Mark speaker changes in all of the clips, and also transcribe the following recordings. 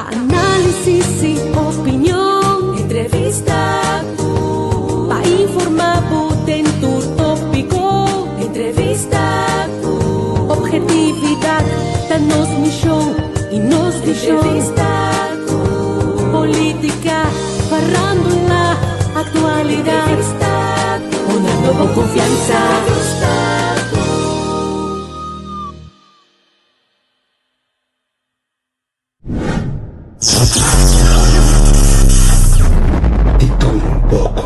Speaker 1: Pa análisis y opinion. Entrevista cu. Pa informa bo den tur tópico. Entrevista cu. Objetividad ta nos misión y nos visión. Entrevista cu. Política, farándula, actualidad. Entrevista cu. Una nueva confianza. Entrevista cu.
Speaker 2: Di tur un poko.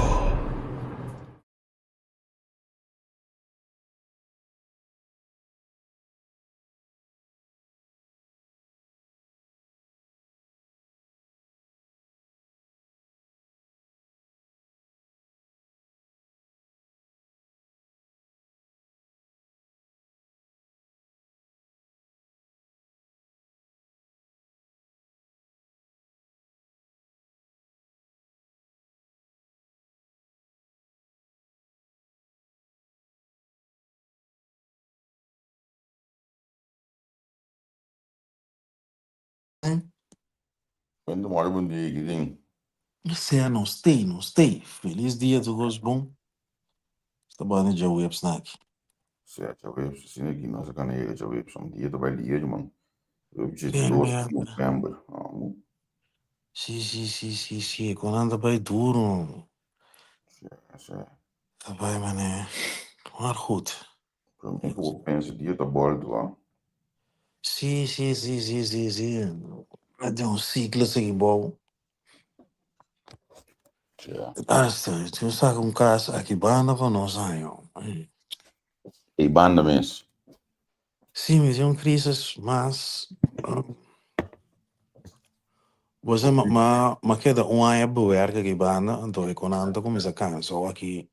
Speaker 3: Cuenta mori bon dia ki tin.
Speaker 4: Sea nos tei, nos tei. Feliz dia tur cos bon. Sta banda djaweps na aki.
Speaker 3: Sea djaweps, asina aki nos a cana yega djaweps. Un dia ta bai lier man. Diesdos di november. Amo.
Speaker 4: Si, si, si, si, si. Con nan ta bai duro.
Speaker 3: Sea, sea.
Speaker 4: Ta bai mane. Maar goed.
Speaker 3: Prome ku bo pensa dia ta boltu a.
Speaker 4: Si, si, si, si, si, si. A den un siklo sigui bou.
Speaker 3: Ja.
Speaker 4: Hasta, yo saka un kas aki banda pa nos año.
Speaker 3: Ei banda mes.
Speaker 4: Si, mi tin un crisis mas. Bo sa, ma, ma, ma keda un aña bewerk aki banda, anto e konan ta kuminsá kansa. Aki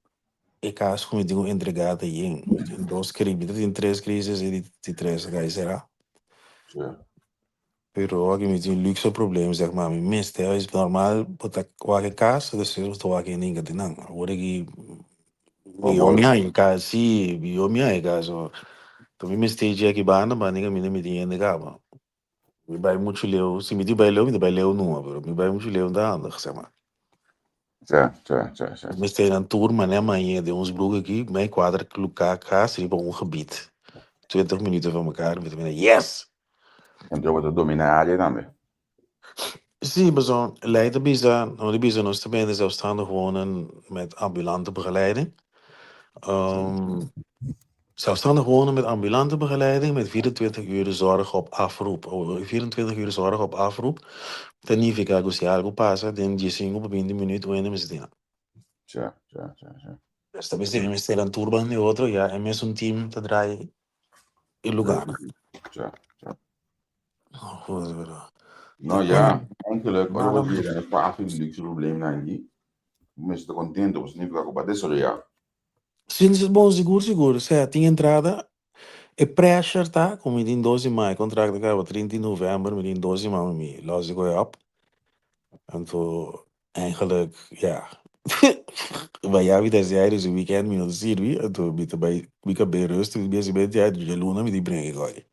Speaker 4: E cas cu mi tin cu entrega ta yen. Mi tin dos cri, mi ta tin tres crisis y di di tres a cay cera. Pero aki mi tin luxe probleem zeg maar, mi mester es normal bo ta wak e cas despues bo ta wak e ninga di nan. Awor aki mi mi haña e cas, si yo mi haña e cas. So mi mester dje aki banda pa ninga mi mi tin hende caba. Mi bai muchu leu, si mi tin bai leu mi ta bai leu numa, pero mi bai muchu leu no ta handig, zeg maar.
Speaker 3: Ja, ja, ja, ja.
Speaker 4: Mi stay nan tur mané mañe den ons broek aki, mei kuater luka kas riba un gebied. 20 minuten van mekaar, mi ta mira, yes!
Speaker 3: Anto bo ta dominá e área tambe?
Speaker 4: Sí, pasobra lei ta bisa, no ta bisa nos ta bende zelfstandig wonen met ambulante begeleiding. Zelfstandig wonen met ambulante begeleiding met 24 uur zorg op afroep. 24 uur zorg op afroep ta nifica cu si algo pasa den diesinco pa binti minuut un hende mester tin nan.
Speaker 3: Ja, ja, ja, ja.
Speaker 4: Dus ta mester mester nan tur banda di otro ya e mesun team ta draai e lugarnan.
Speaker 3: Ja, ja.
Speaker 4: No, goed, pero.
Speaker 3: No, ja, eigenlijk, ora bo yega na e fase di luxe problemnan aki, bo mester ta contento, bo significa cu bo a desaroya.
Speaker 4: Sinds bon sigur sigur, sea tin entrada, e pressure ta ku mi tin dos siman, e contract a kaba 30 di november, mi tin dos siman pa mi los di koe op. Anto eigenlijk ya, baya mi ta hasi aire su weekend mi no ta sirbi, anto mi ta bai mi kab'é rustig mi hasi benti aire djaluna mi tin bringa e koe.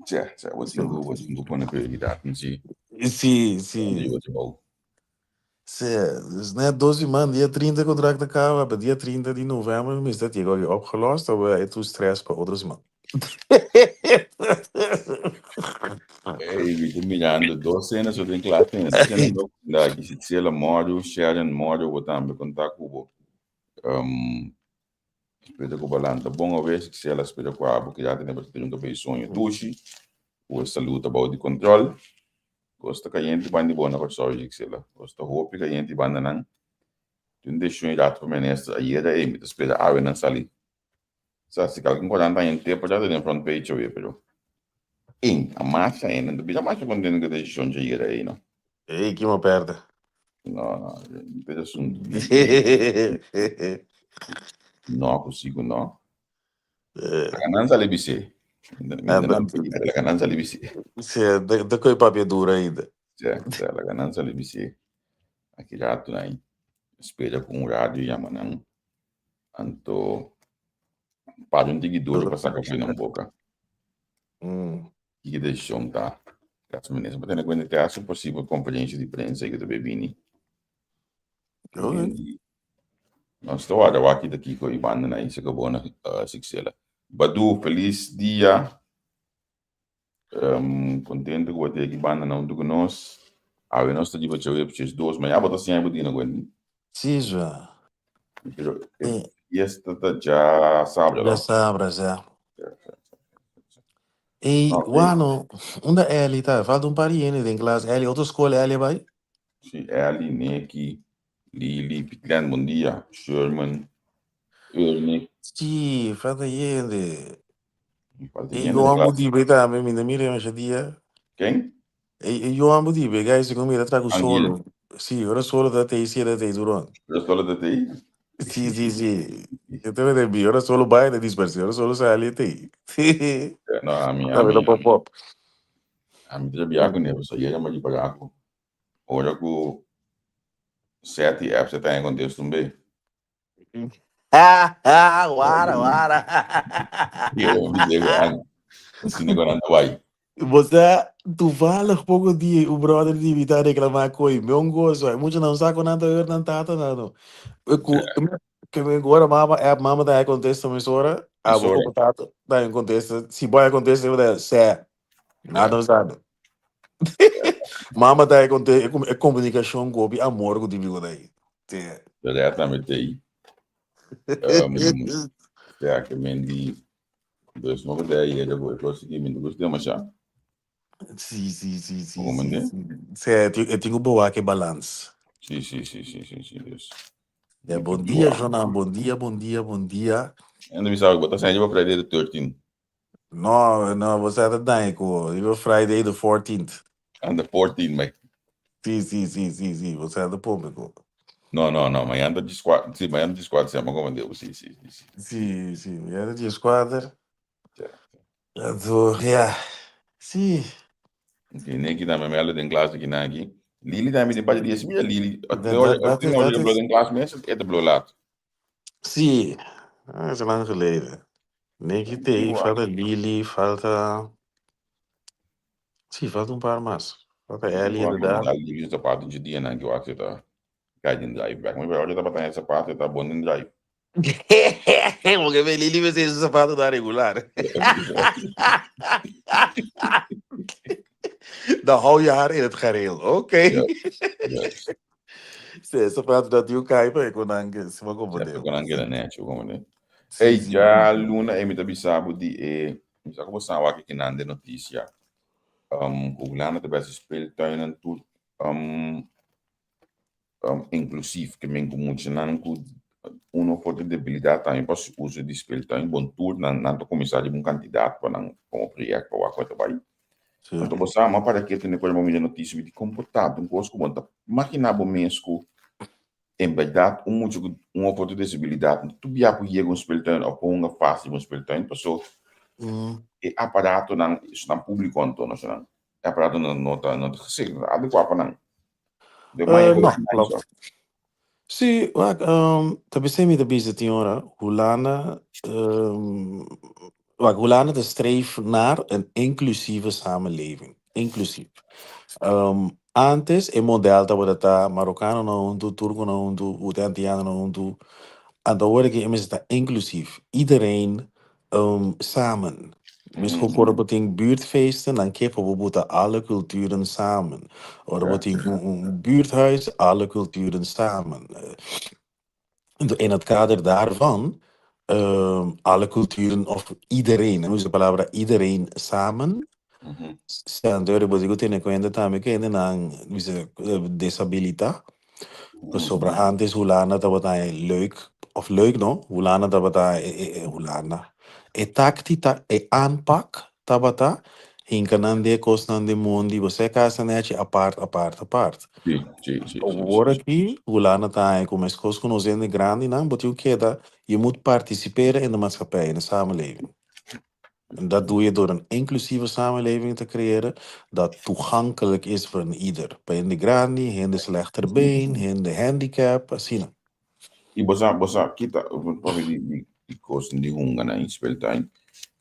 Speaker 3: Tja, tja, bo tin ku bo tin ku pone prioridatnan si.
Speaker 4: Si, si. Sí, dus net dos siman, dia 30 contract ta caba, pa dia 30 di november mi mester tin algo opgelost, ta e tur stress pa otro siman.
Speaker 3: Ey, mi ta mirando dos cena so den klas tene. Dos cena no da aki si Tsela Moro, Sharon Moro bo tambe konta ku bo. Um, spera ku bo lanta bon awe, si Tsela spera ku abo keda tene bo ta un kabei soño dushi, ku e salud ta bou di control. Kos ta kayente banda di bo na Kòrsou, Gisela. Kos ta hopi kayente banda nan. Tin un desishon i rato pa minister ayera ei mi ta spera awe nan sali. Sa si kalke korant haña un tepo ya ta den front page awe, pero ein a masha ein nan ta bira masha kontento ku e desishon dje ayera ei no.
Speaker 4: Ei, ki mo perde?
Speaker 3: No, no, pero asuntu di no ku si ku no. Laga nan sali bis'é. Laga nan sali bis'é.
Speaker 4: Sí, ta koe papia duro ainda.
Speaker 3: Sí, sí, laga nan sali bis'é. Aki rato nan spera ku un radio yama nan. Anto para un tiki duro pa saka for nan boka. Kiko desishon ta? Kas minister pa tene kuenta te haci un posibel conferencia di prensa ku ta bay bini.
Speaker 4: Okay.
Speaker 3: Nos ta warda wak kita kiko i banda na isa gabona Sixela. Badu, feliz dia. Contento ku bo ta aki banda na huntu ku nos. Awe nos ta riba djawe precies dos, ma ya bo ta siña bo dina Wendy.
Speaker 4: Sí, Joa.
Speaker 3: Pero e fiesta ta djasabra, no?
Speaker 4: Djasabra, ja. Ey, wano, unda Ellie ta? Falta un par di hende den klas. Ellie, otro skol Ellie a bai?
Speaker 3: Sí, Ellie, Nicky, Lily, Pitlen, bon dia. Sherman, Ernie.
Speaker 4: Sí, falta hende.
Speaker 3: Falta
Speaker 4: E
Speaker 3: hende den
Speaker 4: Johan
Speaker 3: klas.
Speaker 4: Budibe tambe, mi ta mira masha dia.
Speaker 3: Ken?
Speaker 4: E, e Johan Budibe, guys, si mira tra ku
Speaker 3: Anguila.
Speaker 4: solo. Sí, ora solo ta tei, sí, ta tei duron.
Speaker 3: Ora solo ta tei?
Speaker 4: Sí, sí, sí. Yo te mete bi, ora solo bai ta dispersi, ora solo sali tei. Sí.
Speaker 3: No, a mi, a
Speaker 4: Tambe
Speaker 3: mi,
Speaker 4: lo
Speaker 3: a
Speaker 4: pop
Speaker 3: mi,
Speaker 4: pop.
Speaker 3: a mi ta bia ku ne, pasobra yega ma di paga ku ora ku Seti FC ta en kontesto un be.
Speaker 4: Wara, wara.
Speaker 3: Yo mi digo, asina ku nan ta bai.
Speaker 4: Bo sa, toevallig poko dia un brother di mi ta reclama koe mi un gozo. Hay mucho nan sa ku nan ta hoor nan tata nan no. Ku ke mi ora mama app mama ta contesta mi sora, abo
Speaker 3: Mesora.
Speaker 4: komo tata ta contesta. Si boy contesta mi ta sè. Nada sabe. Mama ta conte e comunicacion ku hopi amor ku tin ku dai. Te.
Speaker 3: Verdad tambe tei. Ja, ke men di dus no bete ayer ku e kos aki mi no gusta demasiado.
Speaker 4: Sí, sí, sí, sí,
Speaker 3: Como
Speaker 4: sí,
Speaker 3: mende?
Speaker 4: sí. Sí, e tin ku boa ke balans.
Speaker 3: Sí, sí, sí, sí, sí, sí, dus.
Speaker 4: Ja, bon dia, Jonan. Bon dia, bon dia, bon dia.
Speaker 3: En mi sabe, bota zijn je Friday the 13.
Speaker 4: No, no, bo sa ta daña ku riba Friday the 14th.
Speaker 3: And the 14, mai.
Speaker 4: Sí, sí, sí, sí, sí, bo sa ta pome ku.
Speaker 3: No, no, no, mañana ta dieskuater, sí, mañana ta dieskuater, sí, ama como deu, sí, sí, sí, sí.
Speaker 4: Sí, sí, mañana ta dieskuater.
Speaker 3: Ja.
Speaker 4: Anto, ja, sí.
Speaker 3: Ok, Nicky tambe me den klas aki na aki. Lili tambe tin parti di esi, mira Lili,
Speaker 4: Dat, dat, dat is, dat is.
Speaker 3: den klas mes, e ta blo laat.
Speaker 4: Sí, ah, is lang geleden. Nicky T, falta Lili, falta... Sí, falta un paar mas. Falta Ellie inderdaad.
Speaker 3: Lili zapato de dia nan que eu acho que tá cai den drive back. Mas hoje tá batendo sapato, tá bom den drive.
Speaker 4: Porque me Lili me su zapato da regular. Dan hou je haar in het gareel. Oké. Okay.
Speaker 3: Ja. Yes.
Speaker 4: Sí, sapato dat yu kai pa ku nan ke sima komprendé.
Speaker 3: Ku nan keda necho komprendé. Ey, ja luna e mi ta bisa bo di e mi sa ku bo sa wak kinan den notisia. Ku Hulanda ta besi speeltuinen tur inklusief ke men ku muchanan ku un of otro debilidat tambe pa su uso di speeltuin bon tur nan nan ta kuminsá riba un kantidat pa nan komo project pa wak ku ta bai. Anto bo sa, ma para ke tene ku bo mira notisia mi di kon por ta un kos ku bo ta imaginá bo mes ku en bèrdat un mucha ku un of otro desabilidat no tur bia por yega un speeltuin òf por hunga fásil un speeltuin paso e aparatonan esnan públiko anto no esnan e aparatonan no ta no ta gesik no ta adekuá pa nan. De
Speaker 4: Eh, no, klopt. Sí, wak, ta bisei mi ta bisa tin ora, Hulanda, wak, Hulanda ta streef naar een inclusieve samenleving. Inclusief. Antes e model tabata ta Marokanonan huntu, Turkonan huntu, Ute Antianonan huntu. Anto awor aki e mester ta inclusief. Iedereen samen. Mesco ora bo tin buurtfeesten, dan ke pa bo buta alle culturen samen. Ora bo tin un buurthuis, alle culturen samen. In het kader daarvan, alle culturen of iedereen, usa de palabra iedereen samen, Anto bo tin ku tene kuenta tambe ku hendenan bisa desabilitá. Pasobra ántes Hulanda tabata leuk, òf leuk no, Hulanda tabata Hulanda. E táktika, e aanpak tabata hinka nan den e kosnan den mondi, bo sa e kasnan hechi apart, apart, apart. Awor aki Hulanda ta haña ku meskos ku nos hende grandinan bo tin ku keda, je moet participeren in de maatschappij, in de samenleving. En dat doe je door een inclusieve samenleving te creëren dat toegankelijk is voor een ieder. Pa hende grandi, hende slechter been, hende handicap, asina.
Speaker 3: I bo sa, bo sa kita papia di di di kosnan di hunga na in speeltuin.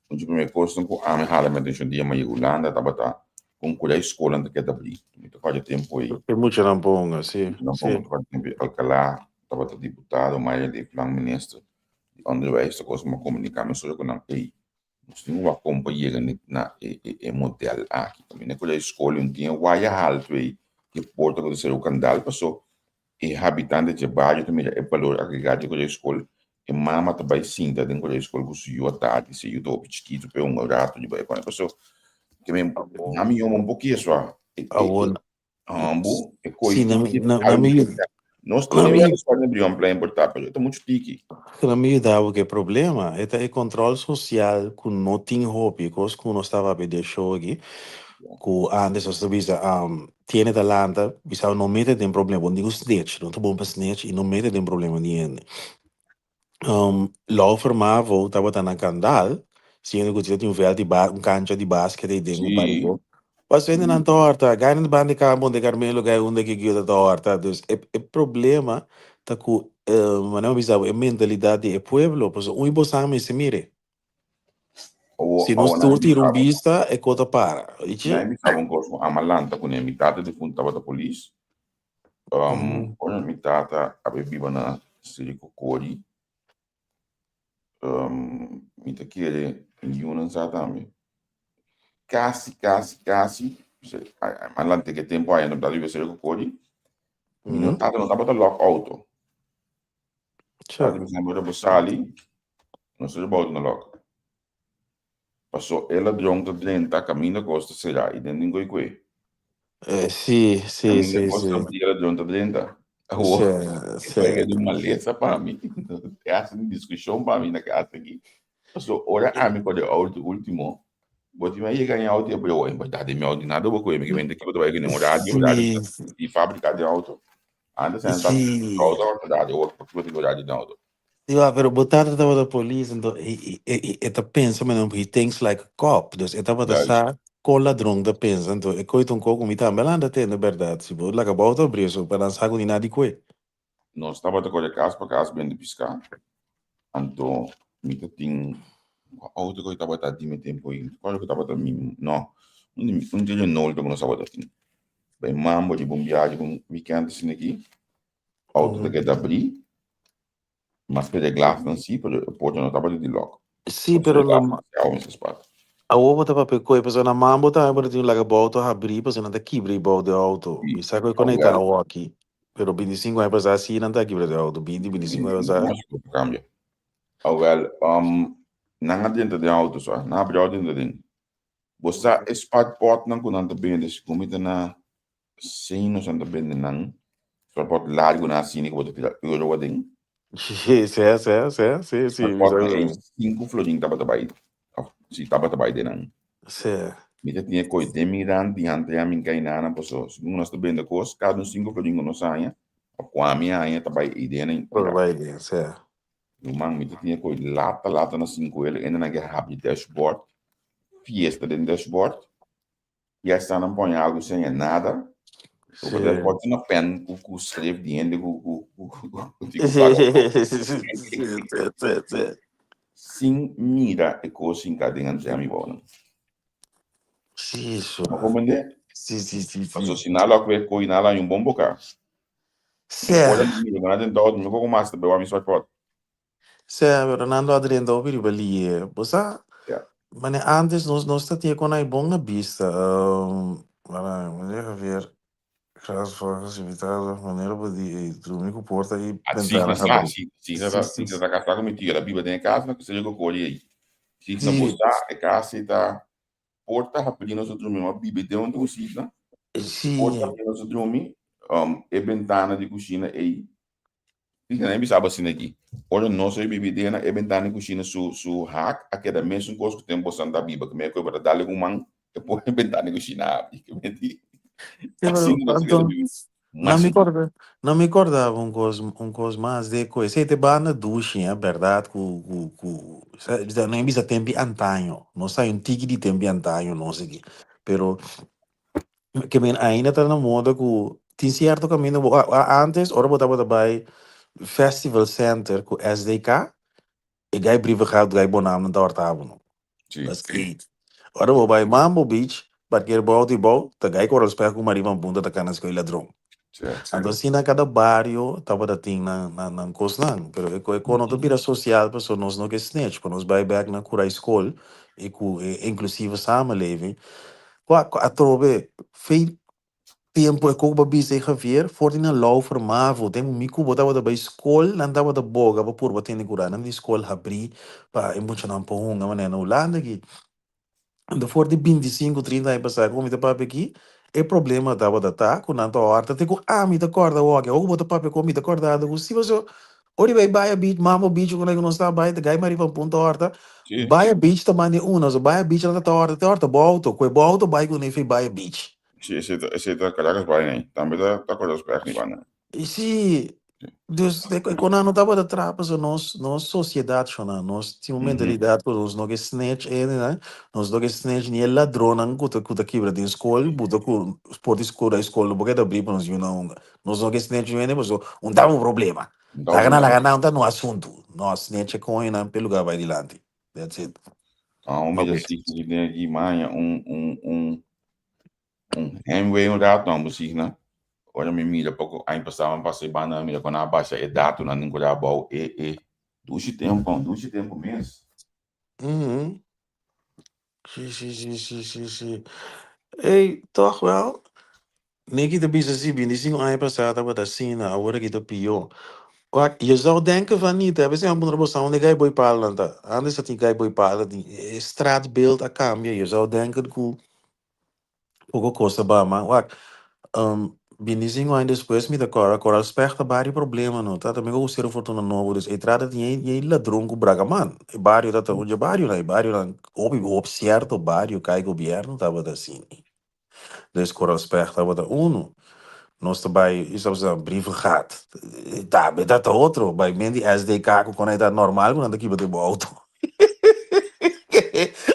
Speaker 3: Un di promé kosnan ku ami hala mi atenshon dia mi a yega Hulanda tabata. Kon ku e skolnan ta keda abrí. Mi ta kòrda e tempu ei.
Speaker 4: E muchanan ponga, si.
Speaker 3: Muchanan ponga, mi ta kòrda e tempu ei. Alcalá tabata diputado, Mayra Leeflang minister di onderwijs, ta kos ku mi a komuniká mesora ku nan, ey, nos tin un wak kon pa yega na e modèl aki. Kaminda ku e skol un tin e waya haltu ei, ku e porta ku ta sera ku kandal, paso E habitante dje bario ta mira e balor agregá dje kore'e skol. E mama ta bai sinta den kore'e skol ku su yu atardi, si e yu ta hopi chikitu p'e un rato di bai kòne. Paso, ke men na mi yoma un poki eswa. E
Speaker 4: Awor,
Speaker 3: hambu, e koi
Speaker 4: si, na mi, na, na mi yu,
Speaker 3: Nos
Speaker 4: na
Speaker 3: tin
Speaker 4: mi
Speaker 3: e skol na Brionplein por ta, pero e ta muchu tiki.
Speaker 4: Na mi yuda bo ku e problema. E ta e kòntròl sosial ku no tin hopi. E kos ku nos tabata papia den show aki, ku antes nos ta bisa, Tiene ta lanta, bisa no mete den problema, bo no tin ku snitch, no ta bon pa snitch i no mete den problema di hende. Laufer Mavo tabata na Kandal, siendo ku tin un veld di ba un kancha di basket ei den un par di bo. Paso hendenan ta hòrta, gai nan banda di Campo Monte Carmelo, gai unda ki ta ta hòrta. Dus e e problema ta ku manera mi bisa bo e mentalidat di e pueblo, pasobra un di bosan mester mire.
Speaker 3: Awo,
Speaker 4: Si nos
Speaker 3: awo
Speaker 4: tur
Speaker 3: nan
Speaker 4: tira un
Speaker 3: bisa bo.
Speaker 4: bista, e ko ta para. Oichi?
Speaker 3: Nan bisa bo un kos ku ama lanta kuné. Mi tata difuntu tabata polis. Ora mi tata a bai biba na Seri Kokori, mi ta kere mi yunan sa tambe. Kasi, kasi, kasi, a lanta ke tempu aya no tabata biba Seri Kokori, mi no tata no tabata lòk outo.
Speaker 4: Sure.
Speaker 3: Tata bisa mi ora bo sali, no sali bo auto na lòk. Paso e ladron ta drenta kaminda kos ta será i den tin koi kue.
Speaker 4: Eh, sí, sí,
Speaker 3: Kaminda
Speaker 4: sí,
Speaker 3: kos
Speaker 4: sí.
Speaker 3: ta abrí e ladron ta drenta. Awor,
Speaker 4: Sí,
Speaker 3: e
Speaker 4: sí.
Speaker 3: pega di un malesa pa mi. E hasi un diskushon pa mi na kas aki. Paso ora ami kore auto ultimo, bo tin a yega en auto i a bira, en berdad den mi auto nada bo kue, mi ke mende ki bo ta bai ku den un radio, radio di fabrika den auto. Antes nan ta auto radio, awor bo tin radio den auto.
Speaker 4: Sí, wa, pero bo tata tabata polis, enton e, e, e, e ta pensa manera he thinks like a cop. Dus e tabata sa kon ladron ta pensa, enton e koe ta un koko mi tambe a lanta tende berdad. Si bo laga bo auto abri eso pa nan sa ku ni nadi koe.
Speaker 3: Nos tabata kore kas pa kas bende piská, anto mi ta tin kua auto ku tabata di mi tempu ei, kua ku tabata mi, no, un di un di Renault ku nos tabata tin. Bai mambo riba un biahe riba un weekend asina aki, Auto ta keda abrí, mas p'e de glasnan sí, pero e porta no tabata di lòk.
Speaker 4: Sí,
Speaker 3: Pasobra
Speaker 4: pero
Speaker 3: e
Speaker 4: na
Speaker 3: glasnan si awe mester spat.
Speaker 4: Awor bo ta papia koe, pasobra na mambo tambe bo ta tin laga bo auto habrí, pasobra nan ta kibra e bou di auto.
Speaker 3: Sí,
Speaker 4: Mi sa ku e konekta
Speaker 3: awel.
Speaker 4: awo aki, pero bintisinko aña pasá sí nan ta kibra di auto, binti, bintisinko aña pasá.
Speaker 3: Masha ku kambia. Awel, nan a drenta den auto so, nan a habri auto drenta den. Bo sa e spatpotnan ku nan ta bende, segun mi ta na Sí, nos a ta bende nan. Spatpot largu nan asina ku bo ta tira euro aden.
Speaker 4: Sí, sí, sí, sí, sí, mi
Speaker 3: Spatpot
Speaker 4: sa
Speaker 3: nan ei
Speaker 4: ku.
Speaker 3: sinku florin tabata bai. Of sí, tabata bai den nan.
Speaker 4: Sí.
Speaker 3: Mi ta tin e koi den mi rand di han trea mi kai nan paso segun nos ta bende kos, kada un sinku florin ku nos haña, of ku ami haña ta bai ei den nan.
Speaker 4: Por bai den, sí.
Speaker 3: Ruman, mi ta tin e koi lata lata na sinku el, ende nan ke habri dashboard, fiesta den dashboard. Ya esta nan pone algo sin e nada.
Speaker 4: Sí.
Speaker 3: Porque por tin una pen ku ku schrift di hende ku ku ku ku tin ku paga.
Speaker 4: Sí, sí, sí, sí.
Speaker 3: Sin mira e kos sin ka den antes mi bou nan.
Speaker 4: Sí, so.
Speaker 3: Ma comprende?
Speaker 4: Sí, sí, sí, sí.
Speaker 3: Paso si nada ku e koi nada un bon boka.
Speaker 4: Sí.
Speaker 3: Ora mi mira na den dog mi koko mas te bewa mi swat pot.
Speaker 4: Sea, pero nan lo a drenta hopi riba lié. Bo sa,
Speaker 3: Ja.
Speaker 4: mane antes nos nos ta tin e kon ai bon na bista. Wara, meneer Javier, Grasvogels invitado, manera bo di ei drumi ku porta i
Speaker 3: Ah,
Speaker 4: bentana
Speaker 3: Signa sa,
Speaker 4: habrí.
Speaker 3: si, Signa
Speaker 4: Sí,
Speaker 3: ta,
Speaker 4: sí,
Speaker 3: Signa ta kasá ku mi tio, el a biba den e kas na Señor Cocori ei. Signa bo
Speaker 4: sí.
Speaker 3: sa, e kas ei ta porta habrí nos a drumi, mi a biba den un ku Signa,
Speaker 4: Sí.
Speaker 3: porta habrí nos a drumi, e bentana di kushina ei Fija, nan bisa bo asina aki, ora nos a bibi den e bentana di kushina su su hak a keda mesun kos ku tempu boso ta biba, ku me ku bo ta dal un man e por e bentana di kushina habri. Ke me di
Speaker 4: Sí, pero
Speaker 3: asina nos a keda
Speaker 4: anto
Speaker 3: bibi.
Speaker 4: no mi
Speaker 3: Masha
Speaker 4: korda, no mi kordaba un kos un kos mas de ku esei te banda dushi, eh, bèrdat ku ku ku sa nan bisa tempi antaño, nos ta un tiki di tempi antaño nos aki, pero Ke men ainda ta na moda ku tin sierto kaminda bo antes ora bo tabata bai Festival Center ku SDK e gai brievengaat gai bo naam nan ta horta bo no.
Speaker 3: Sí.
Speaker 4: Ta skate. Ora bo bai Mambo Beach Parkeer bo auto i bou, ta gai kora spèg ku Marie van Punta ta kana sko'i ladron. Anto asina kada bario tabata tin nan nan nan kosnan, pero e e ko no ta bira sosial pasobra nos no ke snitch, pa nos bai bèk na kura i skol i ku e inklusive samenleving. Wak, atrobe fei tempu e kok bo a bisa ei Javier, for di nan lou vermavo, tempu mi ku bo tabata bai skol nan tabata boga pa purba tene kura nan di skol habrí pa e muchanan por hunga manera na Hulanda aki. Anto for di bintisinku, trinta aña pasá ku mi ta papia aki, e problema tabata ta ku nan ta hòrta te ku ami ta kòrda awor. Awor ku bo ta papia ku mi ta kòrda ku si pasobra ora di bai Baya Beach, Mambo Beach ku nos ta bai ta gai Marie van Punta hòrta, Baya Beach ta manda e una, so Baya Beach nan ta hòrta te hòrta bo outo, ku e bo outo bai ku nefi Baya Beach.
Speaker 3: Si, esei ta esei ta Caracas bai nei, tambe ta ta Caracas bai ni banda.
Speaker 4: Si, dus e kon nan no tabata traha pasobra nos nos sosiedat shona, nos tin un mentalidat ku nos no ke snitch hende nan, nos no ke snitch ni e ladronnan ku ta ku ta kibra den skol, buta ku por di skol e skol no por keda abrí pa nos yunan hunga. Nos no ke snitch hende pasobra un ta un problema. Laga nan laga nan ta no asuntu. No snitch e koñonan p'e lugar bai dilanti. That's it.
Speaker 3: Ah, un mira si ku den aki maña un un un Un heimwee un rato nan busigna. Ora mi mira poko aña pasá mi pasa e banda mi mira kon nan a basha e datonan den kura abou e e dushi tempu dushi tempu mes.
Speaker 4: Mhm. Si si si si si si. Ey, toch wel. Nicky ta bisa si 25 aña pasá tabata asina, awor aki ta pió. Wak, je zou denken van niet, hè. Besei a puntra bo sa unda e gai boi palanan ta. Antes ta tin gai boi pala, tin e straatbeeld a kambia. Je zou denken ku Poko kos ta ba, ma wak, 25 aña despues mi ta kòrda, Coral Specht ta bario problema no, ta tambe ku Cero Fortuna Nobo, dus e trata di ñei ñei ladron ku bragaman, e bario ta ta un dje barionan, e barionan hopi hopi sierto bario kai gobièrnu tabata asina, dus Coral Specht tabata unu, nos ta bai i sa bisa Brievengat, tambe ta ta otro, bai men di SDK ku kon ei ta normal ku nan ta kiba den bo outo.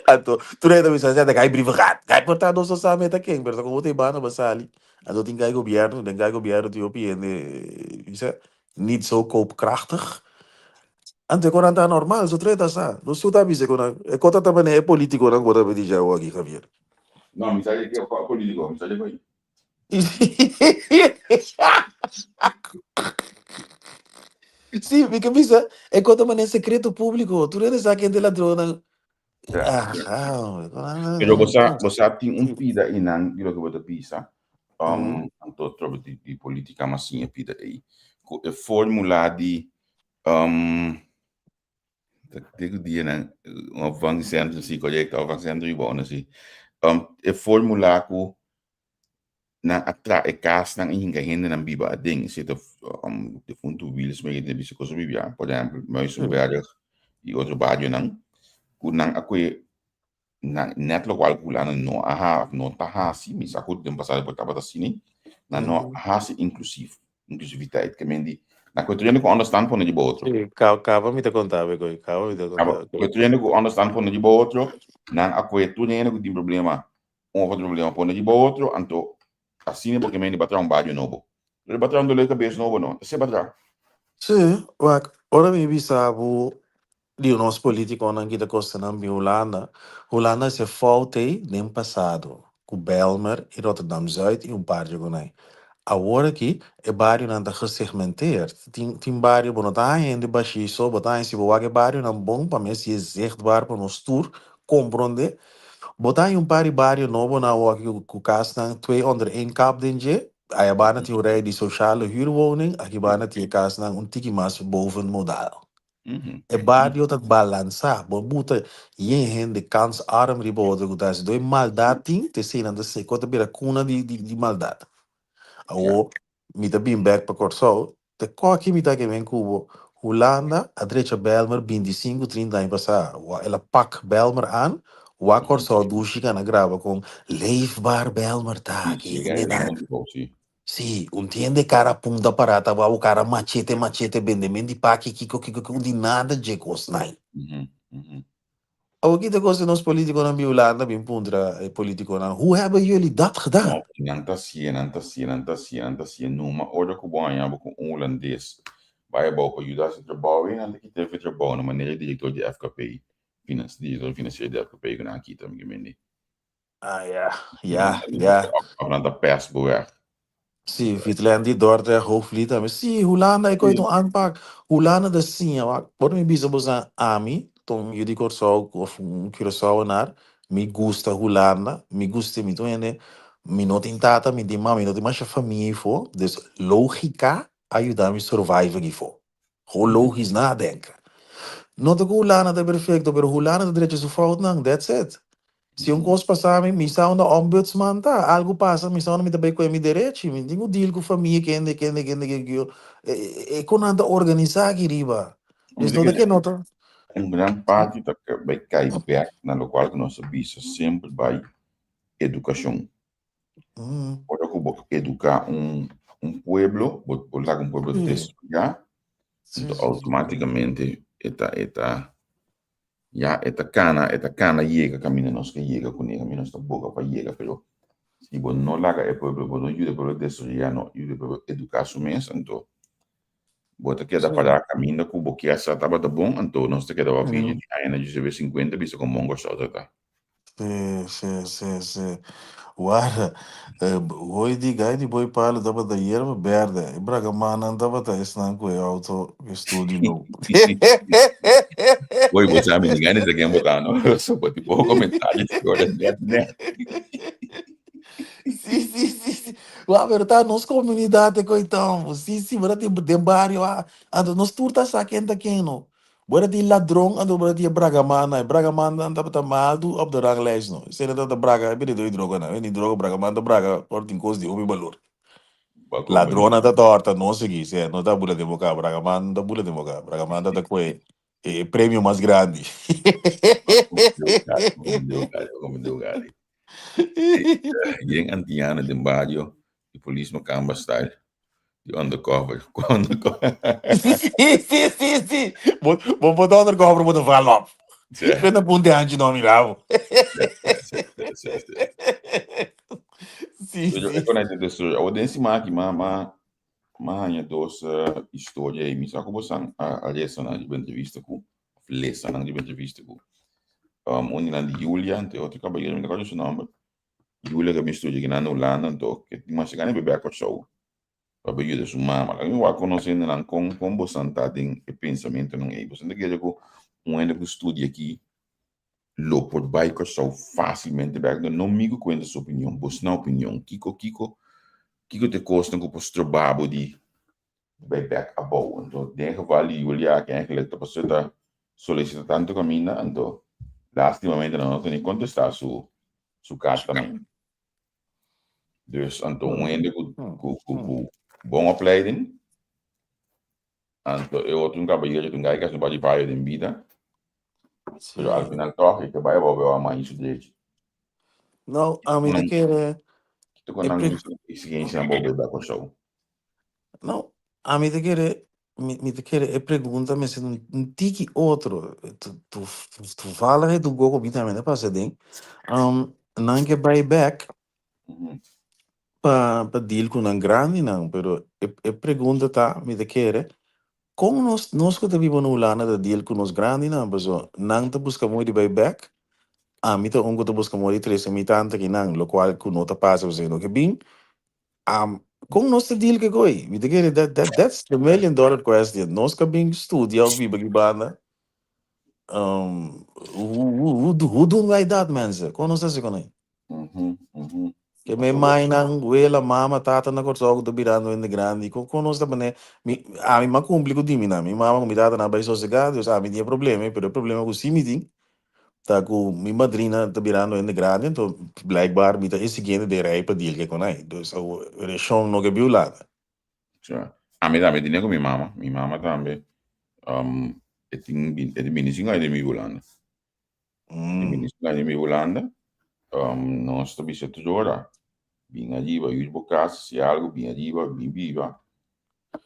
Speaker 4: Anto, tur hende ta bisa, ta gai Brievengat, gai por ta nos no sa meta ken, pero ta como ta e banda ba sali. Anto tin gai gobierno, den gai gobierno tin hopi hende, bisa, niet zo koopkrachtig. Anto e konan ta normal, so tur hende ta sa. Nos tur ta bisa e konan, e kota ta manera e politiconan ku bo ta bini dje awor aki, Javier.
Speaker 3: No, mi sa di ke politico, mi sa di bai.
Speaker 4: Sí, mi ke bisa, e kota manera sekreto públiko. Tur hende sa ken ta e ladronnan.
Speaker 3: Ja, ja.
Speaker 4: Aha,
Speaker 3: Pero bo sa, bo sa tin un pida einan di loke bo ta bisa. Anto trobe di, di politica mas sin e pida ei. Ku e formula di Te ku dianan un opvangcentrum, si korekto, opvangcentrum i bon si. E formula ku nan a traha e kasnan i hinka hendenan biba aden, si ta defuntu Wiels me ta bisa kosa bibia, por ehempel Muizenberg i otro barionan, ku nan a kohe nan net lokual ku Hulanda no a ha no ta hasi, mi sa ku den pasado por tabata asina, nan no a hasi inklusief, inklusiviteit, ke men di nan ku e ku onderstand pone riba otro.
Speaker 4: Sí, kaba mi ta konta bo koe, kaba mi ta konta.
Speaker 3: Ku e ku onderstand pone riba otro, nan a kohe tur hende ku tin problema, un of otro problema pone riba otro, anto asina bo ke men di ba traha un bario nobo. Pero ba traha un dolor di kabes nobo no, ta se ba traha.
Speaker 4: Sí, wak, ora mi bisa bo Di nos politiconan kita costa nan bin Hulanda. Hulanda a haci fout ey den pasado cu Bijlmer y Rotterdam Zuid y un par dje gunay. Awor aki e barionan ta gesegmenteerd. Tin tin bario bo no ta haña hende bashí so, bo ta haña si bo wak e barionan bon pa mes si e zichtbaar pa nos tur compronde. Bo ta haña un par di bario nobo nan awor aki cu casnan twee onder één kap den dje. Aya banda tin un rij di sociale huurwoning, aki banda tin e casnan un tiki mas boven modaal. E bario ta balansá. Bo buta yen hende kansarm riba otro ku ta hasi. Dor e maldat tin, ta esei nan ta seko, ta bira kuna di di maldat. Awor mi ta bin bèk pa Kòrsou, ta kòki mi ta ke men ku bo. Hulanda a drecha Bijlmer 25, 30 aña pasá. El a pak Bijlmer aan, wak Kòrsou dushi kana graba kon leefbaar Bijlmer ta aki. Sí, un tiende cara punta pará ta wou cara machete machete bende men di paki kiko kiko kiko un di nada dje kos nai. Awor kita kos di nos politikonan bin Hulanda bin puntra e politikonan hoe hebben jullie dat gedaan?
Speaker 3: No, nan ta hacié, nan ta hacié, nan ta hacié, nan ta hacié. Numa ora ku bo haña bo ku un hulandes bai abou pa yuda hasi trabou ei, nan ta kita e trabou na manera e direktor di FKP, director financiero di FKP ku nan a kita mi ke mende.
Speaker 4: Ah, ya, ya, ya.
Speaker 3: Of nan ta pest bo weg.
Speaker 4: Sí, Vitland di Dordrecht, Hoogvliet tambe. Sí, Hulanda e koe un aanpak. Hulanda ta siña, wak, ora mi bisa boso ami, ta un yu di Kòrsou of un Curaçaoenaar, mi gusta Hulanda, mi gusta mi tur hende, mi no tin tata, mi tin mama, mi no tin masha famia afó, dus logika a yuda mi survive aki afó. Gewoon logisch nadenken. No ta ku Hulanda ta perfecto, pero Hulanda ta drecha su foutnan, that's it. Si un kos pasa mi, mi sa unda ombudsman ta. Algu pasa, mi sa unda mi ta bai kohe mi derechi. Mi tin ku deal ku famia kende, kende, kende, kende, kende. E kon nan ta organisa aki riba. Dus no ta ke no ta.
Speaker 3: Un gran parti ta bai kai bek na lokual ku nos a bisa semper bai edukashon. Ora ku bo eduká un un pueblo, bo bo laga un pueblo desaroyá, anto outomátikamente e ta e ta ya e ta kana e ta kana yega kaminda nos ke yega kuné, kaminda nos ta boga pa yega, pero si bo no laga e pueblo, bo no yuda e pueblo desaroyá, no yuda e pueblo eduká su mes, anto bo ta keda pará kaminda ku bo kier sa tabata bon, anto nos ta keda wak bini di aña na djusebe sinkuenta bisa kon bon Kòrsou ta ta.
Speaker 4: Sí, sí, sí, sí. Warda, hoy di gai di boi palo tabata yerba berde. E bragamannan tabata esnan ku e auto ku e studio nou.
Speaker 3: Boy, bo sa mi ni gani sa ken bota no. So bo ti poko komentario si ora net net.
Speaker 4: Sí, sí, sí, sí. Wa, pero ta nos komunidat e koiton. Sí, sí, bo ta tin den bario ah. Anto nos tur ta sa ken ta ken no. Bo ta tin ladron anto bo ta tin e bragamannan. E bragamannan tabata maldu op de ranglijst no. Esei nan tabata braga e bendedor di droganan. Bendedor di droga bragaman ta braga ora tin kos di hopi balor. Ladronnan ta torta nos aki. Sea no ta bula den boka. Bragaman ta bula den boka. Bragaman ta ta koe e premio mas grandi.
Speaker 3: Yen antiano den bario di polis makamba style. Di undercover. Ku undercover.
Speaker 4: Sí, sí, sí, sí. Bo, bo bo ta undercover, bo ta val op.
Speaker 3: Sí.
Speaker 4: Bo ta punta hanchi no mira bo.
Speaker 3: Sí, sí, sí, sí.
Speaker 4: Sí,
Speaker 3: Pero
Speaker 4: sí.
Speaker 3: e konai te story. Awo den sima aki ma ma ma haña dos eh, historia ei. Mi sa ku bosan a, a lesa nan riba entrevista ku of lesa nan riba entrevista ku um, un di nan di Julia, ante otro caballero, mi no kòrda su nòmber. Julia ke bin studia kinan na Hulanda anto ke tin masha gana di bebe Kòrsou pa bin yuda su mama. Laga mi wak konosé hendenan kon kon bosan ta den e pensamentonan ei. Bosan ta kere ku un hende ku studia aki lo por bai Kòrsou fásilmente bèk? No no mi ku kuenta su opinion, bosnan opinion. Kiko kiko kiko ta e kosnan ku por stroba bo di bai bek abou. Anto den e geval di Julia aki eigenlijk ta pasobra ta solicita tanto caminda anto lastimamente nan no ta ni contesta su su carta nan. Dus anto un hende cu cu cu cu bon opleiding anto e otro un caballero un guy cu a haci vario den bida pero al final toch e ta bai abou pero a maña su drechi.
Speaker 4: No, ami ta kere
Speaker 3: Kiko nan exigencia nan bo bai Kòrsou?
Speaker 4: No, ami ta kere, mi, mi ta kere e pregunta mester un, un tiki otro. Toevallig e tu koko mi tambe ta pasa den. Um, nan ke bai bek pa, pa deal ku nan grandinan, pero e, e pregunta ta, mi ta kere, kon nos, nos ku ta biba na Hulanda ta deal ku nos grandinan? Paso nan ta buska mooi di bai bek, ami ta un ku ta buska mooi di trese mi tanta kinan, lokual ku no ta pasa pasobra no ke bin. Um, kon nos ta deal ku koi? Mi ta kere that, that, that's the million dollar question. Nos ka bin studia of biba ki banda. Um, hoe, hoe, hoe, hoe doen wij dat, mensen? Kon nos ta hasi kon ei? Ke me mainan, wela, mama, tata na Kòrsou ku ta birando hende grandi. Kon, kon nos ta pone? Mi, ami m'a kumpli ku di mi nan. Mi mama ku mi tata nan bai sosegá, dus ami tin e problema ei, pero e problema ku si mi tin Ta ku mi madrina ta birando hende grandi, anto blijkbaar mi ta e siguiente den rij pa deal ke kon ai. Dus awor relashon no ke biulada.
Speaker 3: Sa. Ami tambe tene ku mi mama. Mi mama tambe um, e tin e tin 25 aña den mi Hulanda. Tin 25 aña den mi Hulanda. Um, nos ta bisa tur ora, bin ariba, yur bo kas, si algu, bin ariba, bin biba.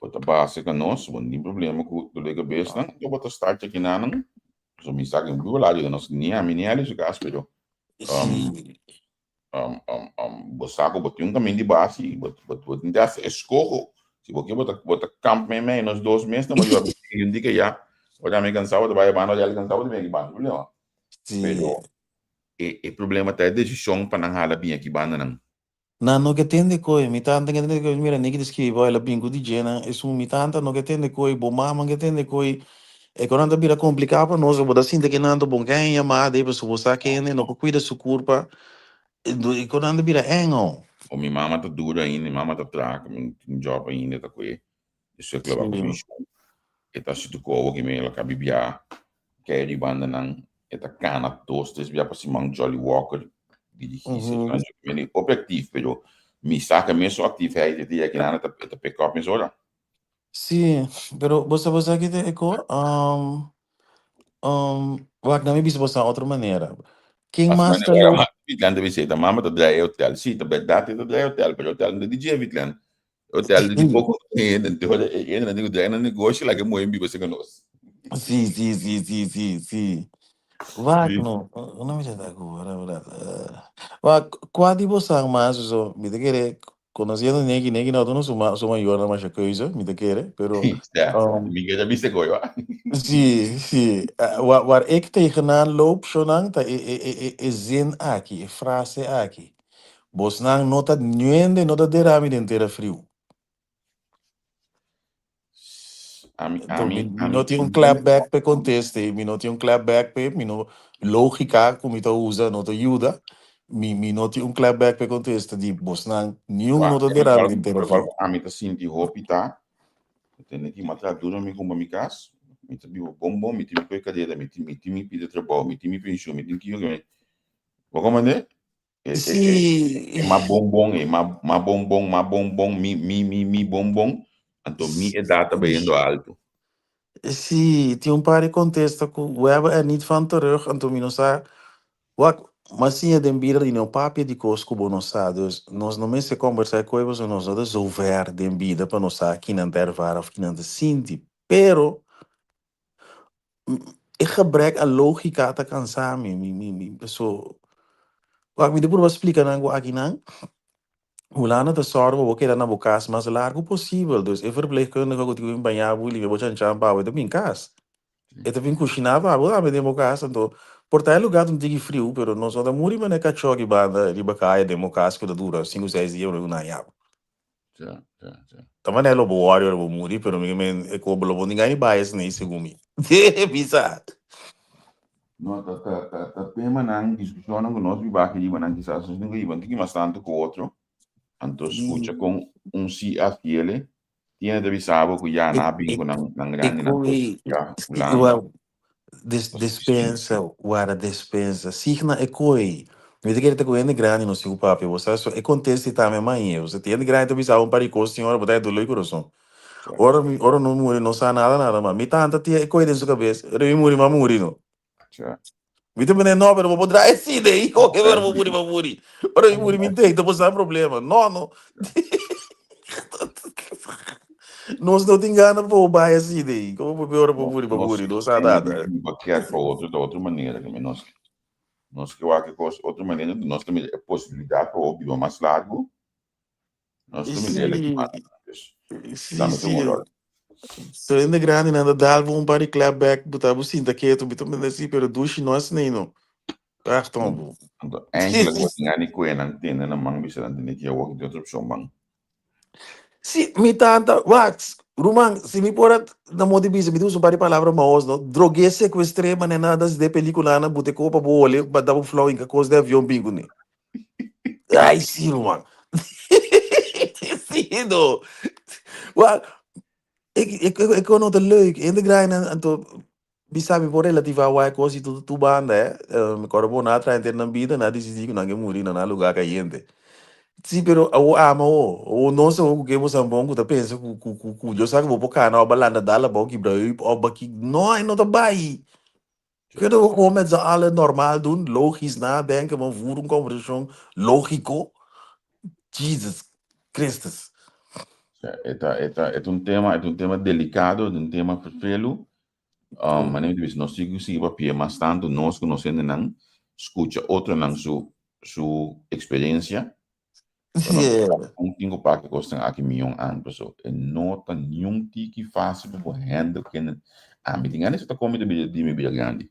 Speaker 3: Bo ta base ka nos, bo no tin problema ku dolor di kabesnan, anto bo ta start chekinanan. So mi sa que mi la ayuda nos ni a mi ni a su cas pero um, um, um, um, bo sa que bo tin un caminho di base y bo, bo, bo tin que hacer escojo. Si bo bo ta, bo ta camp me me nos dos meses no bo yo un dia ya, ora mi cansado, bo ta vaya banda, ya cansado, bo ta banda, problema.
Speaker 4: Sí.
Speaker 3: Pero. E e problema ta e desishon pa nan hala bin aki bandanan.
Speaker 4: Nan no ke tende koe, mi tanta ke tende koe, mira Nicky ta skibi bo, el a bin ku DJ nan, esun mi tanta no ke tende koe, bo mama ke tende koe, e konan ta bira kompliká pa nos, bo ta sinti ke nan ta bon ke haña yamada ei pasobra bo sa ke hende no por kuida su kurpa, e konan ta bira eng oh.
Speaker 3: O mi mama ta duru ainda, mi mama ta traha, mi tin job ainda ta koe, Eso e klaba ku penshon. E ta situ ku owo ki mi la kabi bia kei di bandanan. E ta kana dos tres bia pa siman Jolly Walker dirigí se Mi hopi aktif pero mi sa ku e mesun aktifheid e dia kinan e ta pick up mesora.
Speaker 4: Sí, pero bo sa bo sa ki ta e ko? Wak na mi bisa bo sa otro manera. Ken mas ta
Speaker 3: lo. Vitland ta bisa e ta mama ta drai e hotel. Sí, ta bèrdat e ta drai e hotel, pero e hotel no ta di dje Vitland. Hotel di poko hende, anto e hendenan tin ku drai nan negoshi laga e moe biba serka nos.
Speaker 4: Sí, sí, sí, sí, sí, sí. Wak no, no mi ta ku ora ora. Wak, kua di bosan mas so mi ta kere konosiendo Neki, Neki no ta no su ma su mayornan masha keuze, mi ta kere, pero
Speaker 3: Ja, mi ke ta bisa koe wa.
Speaker 4: Sí, sí. Waar waar ik tegenaan loop, shonan, ta e e e e zin aki, e frase aki. Bosnan no ta nuende no ta derami den tera friu.
Speaker 3: Ami,
Speaker 4: Enton,
Speaker 3: ami,
Speaker 4: mi, mi
Speaker 3: ami,
Speaker 4: no tin un
Speaker 3: mi
Speaker 4: clapback p'e conteste, mi no tin un clapback p'e, mi no, logica cu mi ta usa no ta yuda, mi, mi no tin un clapback p'e contesta di bosnan niun
Speaker 3: Wak,
Speaker 4: no ta
Speaker 3: e
Speaker 4: derami
Speaker 3: locual,
Speaker 4: den tera
Speaker 3: locual
Speaker 4: friu.
Speaker 3: cu ami ta sinti hopi ta, mi tende ki m'a traha duro mi cumpra mi cas, mi ta biba bon bon, mi tin mi koe cadera, mi tin mi tin mi pida trabou, mi tin mi pensioen, mi tin kico ki mi, bo comprende? E, e, e,
Speaker 4: Sí.
Speaker 3: e ma bon bon, e ma, ma bon bon, ma bon bon, mi, mi, mi, mi bon bon. Anto mi edad ta bayendo alto.
Speaker 4: Sí, tin un par di contesta cu we hebben er niet van terug, anto mi no sa wak, m'a siña den bida di no papia di cos cu bo no sa, dus nos no mester combersa e coe pasobra nos no ta zo ver den bida pa nos sa kinan ta ervara of kinan ta sinti, pero E gebrek a lógika ta kansa mi. Mi, mi, mi, so, wak, mi ta purba splika nan ku akinan, Hulanda ta sòru pa bo keda na bo kas mas largu posibel. Dus e verpleegkundige ku tin ku bin baña bo i limpia bo chanchan pa bo, e ta bin kas. E ta bin kushiná pa bo tambe den bo kas. Anto, por ta e lugá ta un tiki friu, pero nos no ta muri manera kachó aki banda riba kaya den bo kas ku ta dura sinku seis dia promé ku nan haña bo.
Speaker 3: Ja, ja, ja.
Speaker 4: Ta manera lo bo wòri ora bo muri, pero mi men e ko lo bo ninga ni bai esei segun mi. Bisa.
Speaker 3: No, ta, ta, ta, ta temanan, diskushonnan ku nos biba aki riba nan kisas nos nunka hiba un tiki mas tantu ku otro. Anto skucha kon un si a fiele tiene ta bisa bo ku ya nan a bin ku nan nan
Speaker 4: E
Speaker 3: grandinan
Speaker 4: ku
Speaker 3: kos
Speaker 4: e
Speaker 3: ya Hulanda.
Speaker 4: Des despensa, wara despensa. Signa e koe. Mi ta kere ta ku hende grandi no sigu papia. Bo sa so e kontesti tambe mañe. Bo sa ti hende grandi ta bisa un par di kos tin ora bo ta dolo di kurason. Ora mi ora no muri no sa nada nada mas. Mi tanta tia e koe den su kabes. Ora mi muri m'a muri no. Mi ta mende no pero bo por draai asina ei. Oke ora bo muri m'a muri. Ora mi muri mi tei ta por sa problema. No no. Nos no tin gana pa bo bai asina ei. Como bo ora bo muri, bo muri, no sa nada.
Speaker 3: Pakiat pa otro ta otro manera ke nos nos ke wak e kos otro manera nos ta mira e posibilidat pa bo biba mas largu nos ta mira el aki mas
Speaker 4: Sí, sí. So hende grandi nan ta dal bo un par di clapback, bo ta bo sinta ketu, bo ta manda si, pero dushi no asina ei no. Echt hombo.
Speaker 3: Anto enkele ku tin gana di kue nan tene nan man bisa nan tene ki awor ki tin otro opshon man.
Speaker 4: Si mi tanta, wak, ruman, si mi por a na modo di bisa, mi ta usa un par di palabra maos no, drogu'é, sekuestr'é, manera nan a den pelikulanan, bute kopa bo hole, ba da bo flou hinka kos den avion bin kuné. Ai si ruman. Si no. Wak, e e e kono ta leuk, hende grandi anto Mi sa mi por relativá wak kos di tur tur banda eh. Mi kòrda bo nan a traha henter nan bida, nan a disidí ku nan ke muri na nan lugá kayente. Sí, pero awor ama awor. Awor nos awor ku ke bo sambon ku ta pensa ku ku ku ku Dios sa ku bo por kana òf ba landa dal abou kibra heup òf ba ki no e no ta bai. Kunnen we gewoon met z'n allen normaal doen, logisch nadenken, we voeren een conversation logico. Jesus Christus.
Speaker 3: Ja, e ta, e ta, e ta un tema, e ta un tema delicado, e ta un tema vervelu. Um, manera mi ta bisa, nos tin ku sigui papia mas tantu nos ku nos hendenan, skucha otronan su, su eksperensia. Pa nos un tin ku papia kosnan aki mion an, paso e no ta niun tiki fásil pa bo handle kende. Ami tin gana di ta komi di mi bida grandi.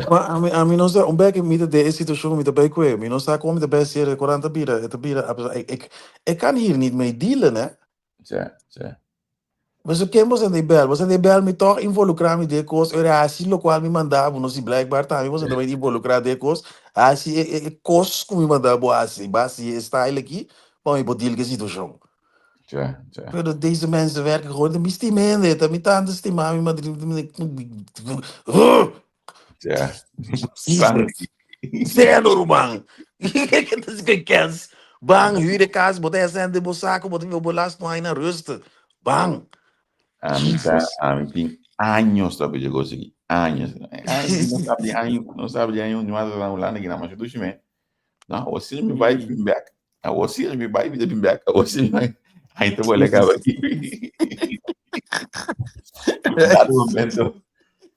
Speaker 4: Ma ami, ami no sa, un bek mi ta den e situashon mi ta bai kue, mi no sa kon mi ta bai hasier, e korant ta bira, e ta bira, apesar, ik, ik, ik kan hier niet mee dealen, hè.
Speaker 3: Sè, sè.
Speaker 4: Pasobra ken bo sende bel? Bo sende bel mi tòg involukrá mi den e kos, ora hasi lokual mi manda bo, no si blijkbaar tambe bo sende bai involukrá den e kos, hasi e, e, e kos ku mi manda bo hasi, bo hasi e style aki, pa mi por deal ku e situashon.
Speaker 3: Sè, sè.
Speaker 4: Pero deze mensen werken gewoon, mi stima hende, ta mi tanta stima mi, ma
Speaker 3: Sè.
Speaker 4: Jesus. Zero, ruman. Kens. Bang, huur de kas, bo ta hesende bo saco, bo ta bo las no na rustig. Bang.
Speaker 3: Ami ta, ami tin años ta pidi cos aki. Años. Ay, no sabi di año, no sabi di año, ni mas na Hulanda ki na mas dushi me. No, o si mi bai bin back. Awor si mi bai mi ta bin back. Awor si mi bai. Ay, te vuelve acaba aquí. Dado momento,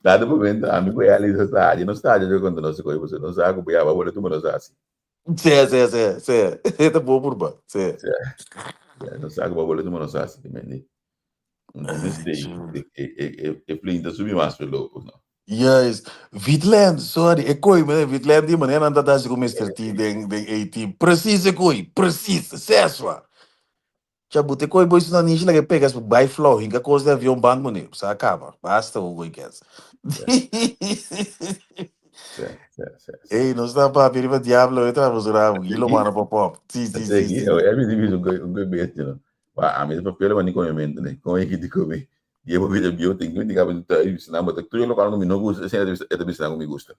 Speaker 3: dado momento, ami ku Eli sa sa, no sa yo konta nos ko, você no sa ku ya ba bole tu no sa si.
Speaker 4: Sí, sí, sí, sí. Ta bo purba. Sí.
Speaker 3: Sí. No sa ku ba bole tu no sa si, mendi. Un mistake. E e e e plane ta subi mas loco, no.
Speaker 4: Juist. Witland, sorry, e kooi, meneer Witland die meneer aan dat als ik Mr. T den den A-team. Precies e kooi, precies, seswa. Tja, bote kooi boys na nishi like pegas bai flow, hinka kos de avion bank meneer. Sa acaba. Basta o kooi kes.
Speaker 3: Sí, sí, sí.
Speaker 4: Ey, no sta papi riba diablo, e tra rabo, gilo mano pop pop. Sí, sí, sí, sí.
Speaker 3: E mi di un un bestia, no. Wa ami ta papel ma ni comimento, ne. Come ki di come. Llevo vida bio tin ki diga ta bisna ma ta tuyo lo mi no gusta, ese e ta bisna mi gusta.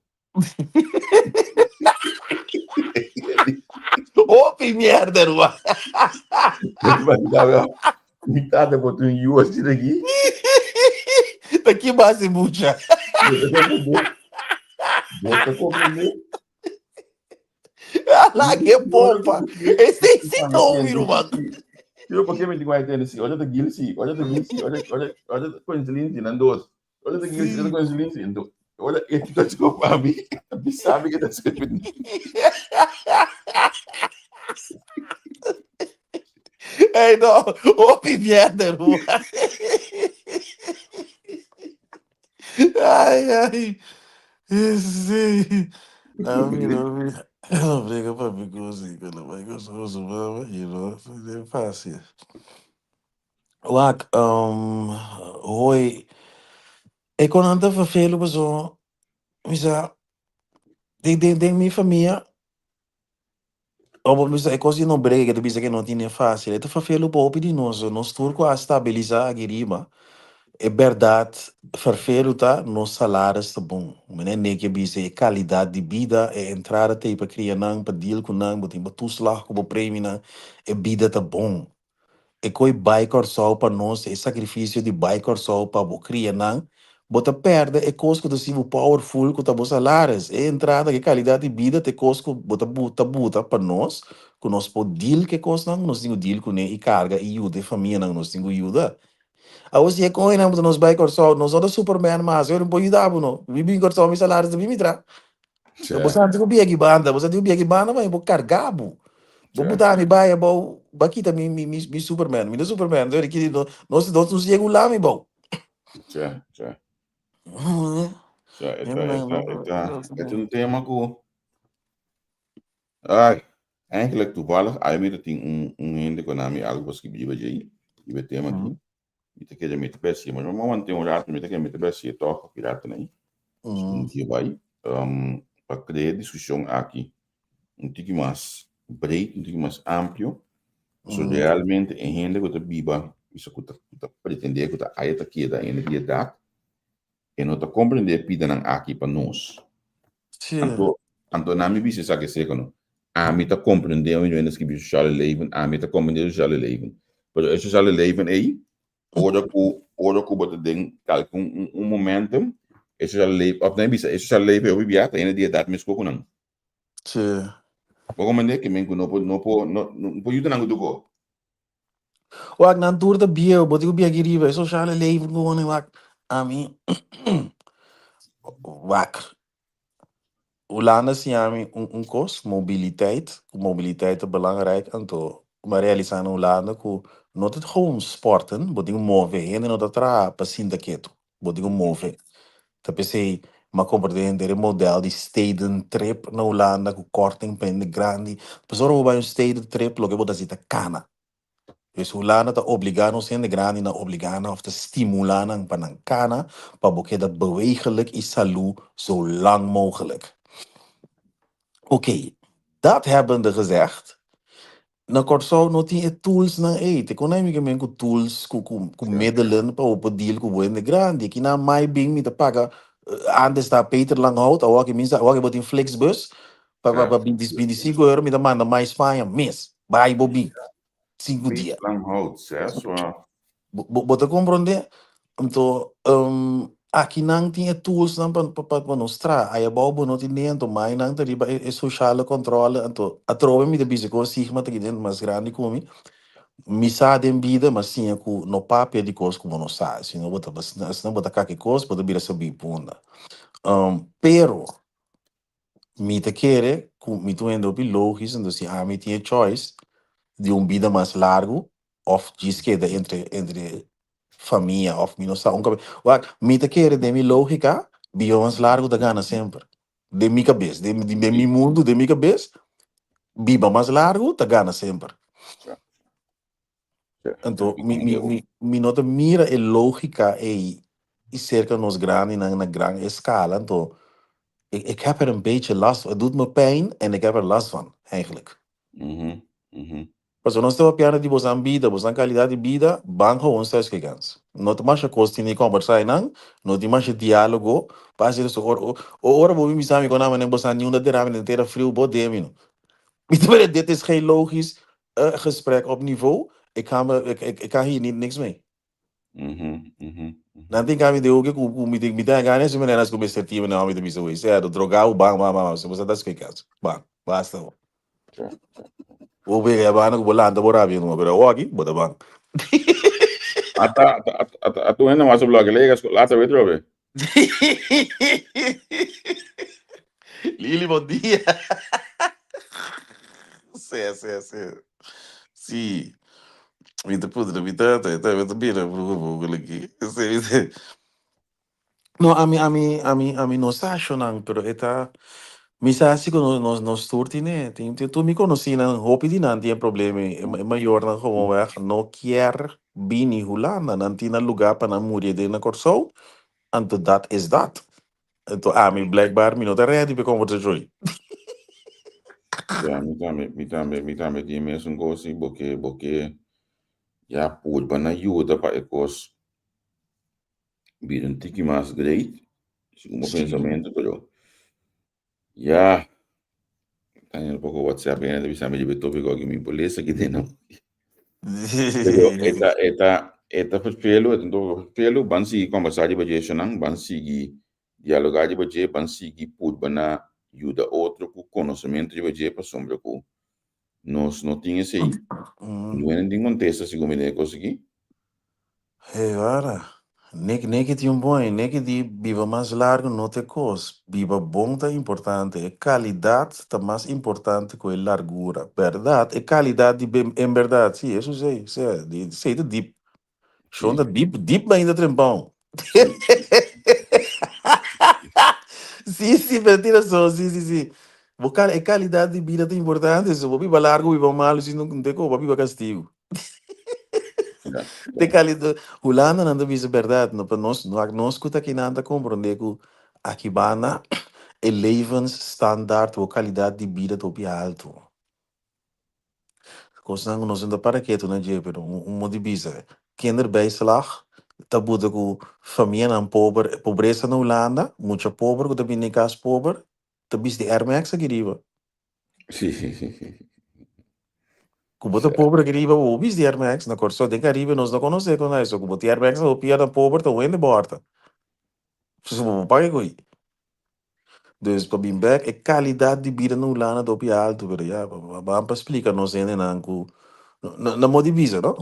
Speaker 4: Hopi mierda, rua.
Speaker 3: Mi tata bota un yu así de aquí.
Speaker 4: Ta ki base mucha.
Speaker 3: Bota comprender.
Speaker 4: Ala que pompa. Ese sí no, mi ruman.
Speaker 3: Yo por qué me digo ahí Tennessee? Olha ta Gilsey, olha ta Gilsey, olha olha olha ta coincidência nan dos. Olha ta Gilsey, olha ta coincidência. Então, olha este tá desculpa a mim. Mi sabe que tá desculpa.
Speaker 4: Ey no, hopi mierda, ruman. Ai, ai. Sí. A mi no, no brega pa mi così, quello vai con su su you know, è facile. Wak, hoi, e kon anta vervelen paso, mi sa, den, den, den mi famia, O bo bisa e kos di no brega ta bisa ke no tine fásil. E ta ferfelu pa hopi di nos. Nos tur ku a stabilisá aki riba, e bèrdat ferfelu ta nos salaris ta bon. Mene Nick a bisa e kalidat di bida, e entrada ta ei pa kria nan, pa deal ku nan, bo tin bo toeslag ku bo preminan, e bida ta bon. E koe bai Kòrsou pa nos, e sakrifisio di bai Kòrsou pa bo kria nan, bo ta pèrdè e kos ku ta hasi bo powerful ku ta bo salaris, e entrada, e kalidat di bida ta e kos ku bo ta ta buta pa nos, ku nos por deal ku e kosnan ku nos tin ku deal kuné i karga i yuda e famianan ku nos tin ku yuda. Awor si e koenan bo ta nos bai Kòrsou, nos no ta superman mas, yo no por yuda bo no, mi bin Kòrsou mi salaris ta bin mi tra.
Speaker 3: Sí.
Speaker 4: Bo sa ku bia ki banda, bo sa ku bia ki banda, ma bo karga bo. Bo
Speaker 3: Sí.
Speaker 4: buta mi bai abou, ba kita mi mi mi mi Superman, mi no Superman, so ki no no no no sigue lami bou.
Speaker 3: Sí, sí. Sí, eta, eta, eta, eta un tema ku ai, eigenlijk toevallig ai mi tin un un hende ku nami algo skibí riba dje, riba e tema aki. Mi ta kere mi ta besi, maar mi mantén un rato, mi ta kere mi ta besi e toch ki rato nei. Un dia bai, um, pa crea discusion aki un tiki mas breed, un tiki mas amplio. So realmente e hende ku ta biba, bisa ku ta, ku ta pretende ku ta aya ta keda hende di edad, e no ta comprende e pidanan aki pa nos.
Speaker 4: Sí.
Speaker 3: Anto, anto na mi bisa esaki seco no. Ami ta comprende un hende skibi sociale leven, ami ta comprende sociale leven. Pero e sociale leven ei, ora ku, ora ku bo ta den kalke un, un, un momentum, e sociale leven, of na mi bisa, e sociale leven hopi bia ta hende di edat mes ku nan.
Speaker 4: Sí.
Speaker 3: Bo comprende? Ke men ku no por, no por, no, no por yuda nan ku tur.
Speaker 4: Wak, nan tur ta bieu, bo tin ku bia aki riba, e sociale leven gewoon, wak, ami, wak, Hulanda siña mi un un kos, mobiliteit, ku mobiliteit ta belangrijk, anto mi a realisa na Hulanda ku no ta gewoon sporten, bo tin ku move, hende no ta traha pa sinta ketu, bo tin ku move. Ta p'esei M'a komprendé henter e modèl di stedentrip na Hulanda ku kòrting pa hende grandi. Pasobra ora bo bai un stedentrip loke bo ta hasi ta kana. Pues Hulanda ta obligá nos hende grandi nan obligá nan òf ta stimulá nan pa nan kana pa bo keda bewegelijk i salú zo lang mogelijk. Oké, dat hebbende gezegd, Na Kòrsou no tin e toolsnan ei. Te kon mi ke men ku tools, ku ku ku middelen pa bo por deal ku bo hende grandi. Aki nan mai bin mi ta paga, antes ta Peter Langhout, awor aki mi sa, awor aki bo tin Flixbus, pa pa pa binti 25 euro mi ta manda mai Spaña mes. Bai bo bin. Sinku dia.
Speaker 3: Peter Langhout, ses wa.
Speaker 4: Bo bo ta komprondé? Anto aki nan tin e toolsnan pa pa pa nos traha. Ayabou bo no tin den, anto mai nan ta riba e e sociale controle. Anto atrobe mi ta bisa ku Sigma ta kiden mas grandi ku mi. Mi sa den bida, m'a siña ku no papia di kos ku bo no sa, sino bo ta asina bo ta kaki kos, bo ta bira sabí punda. Pero mi ta kere ku mi ta un hende hopi logis, anto si ami tin e choice di un bida mas largu of djis keda entre entre famia of mi no sa un kabe wak mi ta kere den mi logika biba mas largu ta gana semper den mi kabes den den mi mundu den mi kabes biba mas largu ta gana semper anto mi mi mi mi no ta mira e logika ei i serka nos grandinan na gran eskala anto ik ik heb er een beetje last het doet me pijn en ik heb er last van eigenlijk. Pasobra nos ta papiando di bosan bida, bosan kalidat di bida, ban gewoon sesgegans. No ta masha kos tin di kombersá einan, no tin masha diálogo pa hasi eso. Ora ora bo bin bisa mi kon nan bosan niun ta derami den tera friu, bo demi no. Mi ta mira dit is geen logisch gesprek op niveau, ik ga me ik ik kan hier niet niks mee. Nan tin kami de hoke ku ku mi mi ta gana ese manera ku mester tin mi ta bisa wey sea drogado ban ban ban ban bosa ta squeak ban basta bo. Bo bega ya bana ku bo lanta bo rabia numa pero awoki bo ta ban.
Speaker 3: Ata ata ata ata un hende mas blog lega later weet robe.
Speaker 4: Lili bon dia. Sí, sí, sí. Sí. Mi ta pudra, mi ta, ta, ta, mi ta bira bruha poco aki. Sí, sí. No, ami, ami, ami, ami no sa shonan, pero e ta, mi sa si ku nos, nos, nos tur tine, tin, tin, tur mi konosínan, hopi di nan tin e problema ei. E, e mayornan gewoonweg no kier bini Hulanda, nan tin nan lugá pa nan muri den na Kòrsou, anto dat is dat. Anto ami blijkbaar mi no ta ready pa e konversashon ei.
Speaker 3: Ja, mi tambe, mi tambe, mi tambe tin e mesun kos i bo ke, bo ke ya purba na yuda pa e kos bira un tiki mas great, segun bo pensamentu, pero ya, ta un poko WhatsApp hende ta bisa mi riba e tópiko aki, mi por lesa aki den no. Pero e ta, e ta, e ta ferfelu, e ta un tópiko ferfelu, ban sigui kòmbersá riba dje eshonan, ban sigui dialogá riba dje, ban sigui purba na yuda otro ku konosementu riba dje, pasobra ku nos no tin esei. Ningun hende tin kontesta segun mi den e kos aki.
Speaker 4: Hey wara, Nick Nicky tin un bon, Nicky di biba mas largo no ta e kos, biba bon ta importante, e kalidat ta mas importante ku e largura, bèrdat, e kalidat di en bèrdat, si, eso si, si, esei ta dip, Shon ta dip, dip mainta trempon. Si, si, pero tin rason, si, si, si. Bo kal, e kalidat di bida ta importante, so bo biba largo, biba malo, si no te ko, bo biba kastigu. De kalidat, Hulanda nan ta bisa bèrdat, no pa nos, no nos ku ta akinan ta komprondé ku aki banda e levensstandaard, bo kalidat di bida ta hopi alto. Kosnan ku nos no ta para ketu na dje, pero un un modo di bisa, kinderbijslag ta buta ku famianan pober, pobresa na Hulanda, mucha pober ku ta bini den kas pober, ta bisti Air Max aki riba. Ku bo ta pober aki riba, bo bisti Air Max. Na Kòrsou, den Karibe nos no konosé kon esei, ku bo tin Air Max na bo pia na pober ta un hende bo hòrta. Pasobra bo por paga e ko'i. Dus pa bin bek e kalidat di bida na Hulanda ta hopi altu, pero ya, ban pa splika nos hendenan ku na modo di bisa no,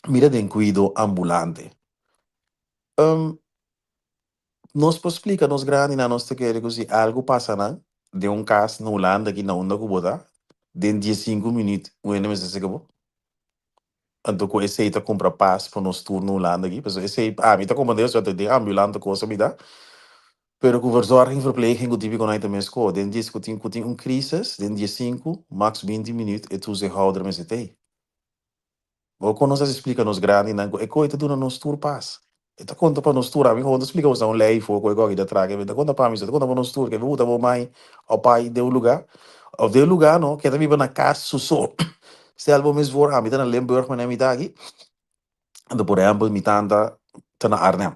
Speaker 4: mira den kuido ambulante. Nos por splika nos grandinan, nos ta kere ku si algu pasa nan den un kas na Hulanda aki na unda ku bo ta, den diesinku minüt un hende mester seka bo. Anto ku esei ta kumpra pas pa nos tur na Hulanda aki. Pasobra esei ami ta komprende pasobra ta den ambulante kos a mi ta. Pero ku verzorging, verpleging ku típiko nan ta mesko. Den dies ku tin ku tin un krisis den diesinku max 20 minuut e toezichthouder mester t'ei. Bo kon nos a splika nos grandinan ku e koi ta duna nos tur pas. E ta konta pa nos tur. Ami gewoon ta splika boso na un lei for ku e koi ta traha. E ta konta pa mi so. E ta konta pa nos tur. Ke bo buta bo mai òf pai den un lugá. Òf den un lugá no, ke ta biba na kas su so. Stel bo mes voor, ami ta na Limburg manera mi ta aki. Anto por ehèmpel mi tanta ta na Arnhem.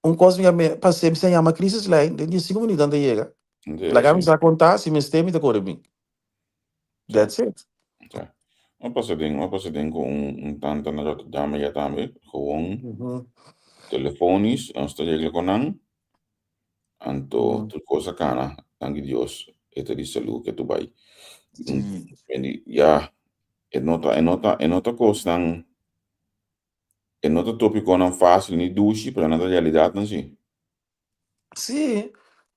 Speaker 4: Un kos mi a pas'é mi sa yama crisislijn, den 15 minüt nan ta yega. Laga mi sa konta, si mester mi ta kore bin. That's it.
Speaker 3: Ja. A pasa den, a pasa den ku un, un tanta na Rotterdam ya tambe, gewoon telefonisch, nos ta regla con nan, anto tur kos a kana, danki Dios, e ta di salú ke tu bai. Sí. Ja, e no ta, e no ta, e no ta kosnan, e no ta tópikonan fásil ni dushi, pero nan ta realidatnan sí.
Speaker 4: Sí,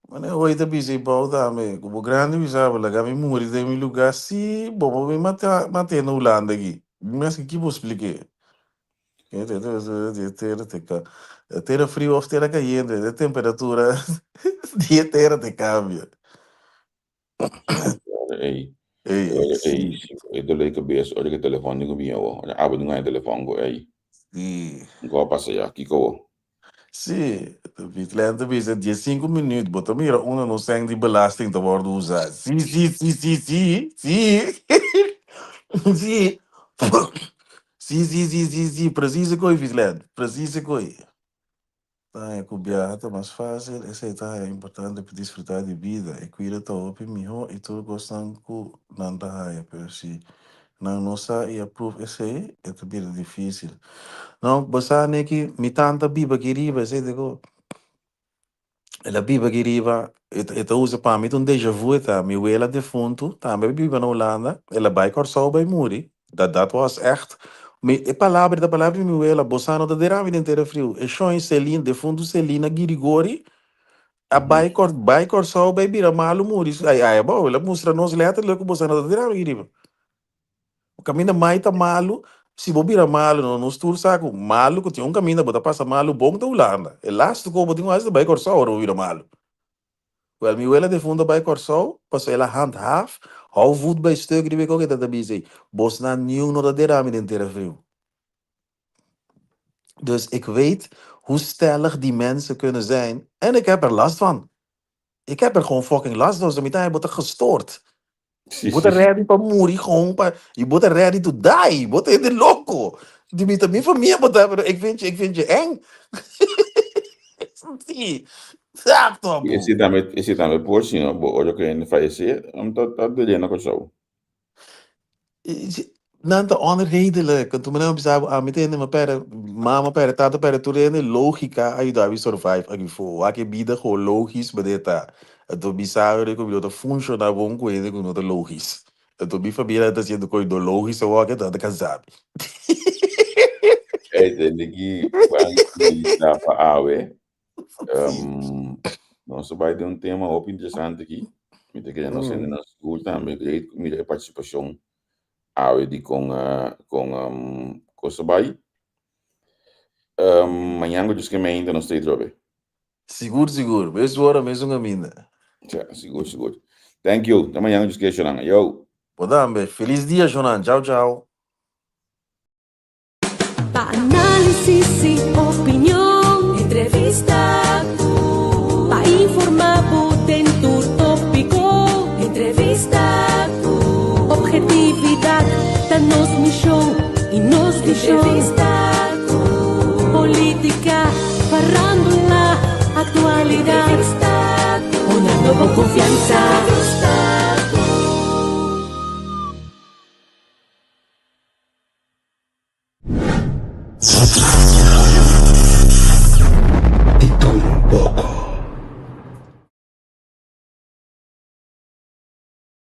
Speaker 4: mane hoy ta bisa i bou tambe, ku bo grandi bisa bo laga mi muri den mi lugá, sí, bo por bin mata mat'é na Hulanda aki. Mes ki bo splik'é? Tera te ka tera friu òf tera kayente, e temperatura di e tera te kambia.
Speaker 3: Ey, ey, ey, e dolor di kabes ora ku e telefòn tin ku bin awo. Ora abo tin ku haña telefòn ku ey.
Speaker 4: Sí.
Speaker 3: Nko a pasa ya, kiko awo?
Speaker 4: Sí, Vitlen ta bisa 15 minuut, bo ta mira unda nos sèn di belasting ta wòrdu usá. Sí, sí, sí, sí, sí, sí. Sí. Sí, sí, sí, sí, sí, presis e koi, Vitlen, presis e koi. Ta haña ku biaha ta mas fásil, esei ta haña importante pa disfrutá di bida. E kuida ta hopi mihó i tur kosnan ku nan ta haña, pero si nan no sa i a pruf esei, e ta bira difísil. No, bo sa neki, mi tanta biba aki riba, esei ta ku el a biba aki riba, e ta usa pa mi ta un déjà vu e ta. Mi wela defuntu tambe a biba na Hulanda, el a bai Kòrsou bai muri. Dat dat was echt mi e palabra ta palabra di mi wela bo sa no ta derami den tera friu e shon Celine defuntu Celina Girigori a bai kor bai Kòrsou bai bira malu muri ay ay abou el a mustra nos letterlijk ku bo sa no ta derami riba kaminda mai ta malu si bo bira malu no nos tur sa ku malu ku tin un kaminda bo ta pasa malu bon ta Hulanda e lastu ku bo tin ku hasi ta bai Kòrsou ora bo bira malu. Wel, mi wela defunto a bai Kòrsou, pasobra el a handhaaf, hou voet bij stuk riba e kok, e ta ta bisa ei, bosnan niun no ta derami den tera friu. Dus ik weet hoe stellig die mensen kunnen zijn en ik heb er last van. Ik heb er gewoon fucking last van, so mi ta haña bo ta gestoord. Bo ta ready pa muri gewoon pa, y bo ta ready to die, bo ta hende loco. Di mi ta mi famia bo ta, pero ik vind je, ik vind je eng. Sí, exacto,
Speaker 3: Y
Speaker 4: bo.
Speaker 3: ese tambe, ese tambe por si no, bo ora ku hende fallecé, om ta ta dede na Kòrsou.
Speaker 4: Nan ta onredelijk. Anto mi nan a bisa bo, ami ta hende, mi a perde mama, perde tata, perde tur hende, logika a yuda mi survive aki fo. Wak e bida gewoon logisch manera ta. Anto mi sa ku mi no ta funciona bon ku hende ku no ta logisch. Anto mi familia ta haciendo koe no logisch awor, anto nan ta cansa mi.
Speaker 3: Ey, tende ki ban finalisa pa awe. Nos a bai den un tema hopi interesante aki. Mi ta kere nos hende nan sigur tambe great ku mira e partisipashon awe di kon kon kos a bai. Mañan ku Dios ke meinta nos ta ei trobe.
Speaker 4: Sigur sigur, mes ora mesun kaminda.
Speaker 3: Ja, sigur sigur. Thank you. Ta mañan ku Dios ke shonnan. Yo.
Speaker 4: Bo tambe. Felis dia shonnan. Chao chao.
Speaker 1: Pa análisis y opinion, entrevista cu. Pa informa bo den tur tópico, entrevista cu. Objetividad ta nos misión y nos visión. Entrevista cu. Política, farándula, actualidad. Entrevista cu. Honrando bo confianza. Entrevista cu.